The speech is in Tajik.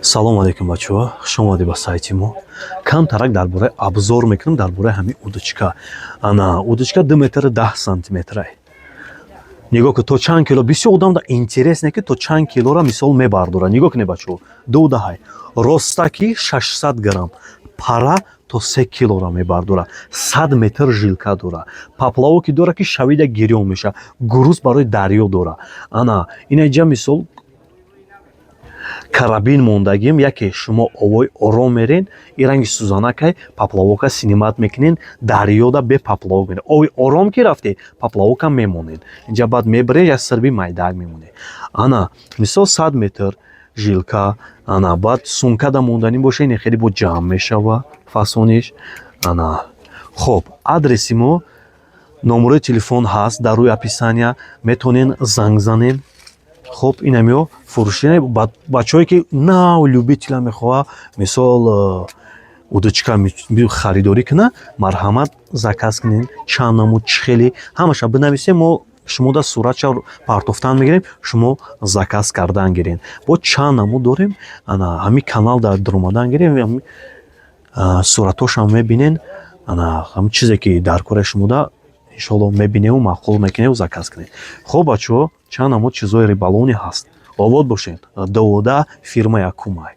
Салому алейкум, бачаҳо, хуш омадед ба сайти мо. Камтарак дар бораи обзор мекунам, дар бораи ҳамин удочка. Ана удочка 2 метру 10 сантиметрай. Нигоҳ кун, то чанд кило. Бисёр одамда интересне, ки то чанд килора, мисол, мебардора. Нигоҳ кунед, бачаҳо, дудаҳай ростаки 600 грамм, пара то 3 килора мебардора, 100 метр жилка дора, поплавоки дора, ки шавида гирён меша, груз барои дарё дора. Ана инаҷа, мисол, карабин мондагим. Яке шумо овои ором мерен, и ранги сӯзанакай, поплавока снимать мекунен, дарёда бе поплавок мерен. Ови ором ки рафте, поплавока мемонед инҷа, баъд мебаред, як сирби майдаак мемонед. Ана, мисол, 100 метр жилка. Ана баъд сумкада монданӣ боша, ин хеле бо ҷамъ мешава фасониш. Ана хоб, адреси мо, номерои телефон ҳаст дар рӯи описания, метавонен занг занен. Хоб, инамиё фурӯши. Бачаҳое ки нав любителя мехоҳа, мисол, удочка харидорӣ куна, марҳамат, заказ кунен. Чанд намуд, чӣ хеле, ҳамаша бинависем, мо шумода суратша партофтан мегирем, шумо заказ кардан гирен. Бо чанд намуд дорем. Ана ҳамин канал дар дуромадан гирем, суратҳошам мебинен. Ана ҳамин чизе ки дар кораи шумода, иншоалло, мебинему маъқул мекунему, заказ кунед. Хуб, бачаҳо, чанд намуд чизҳои риболовный ҳаст. Обод бошед. Довода фирма якумай.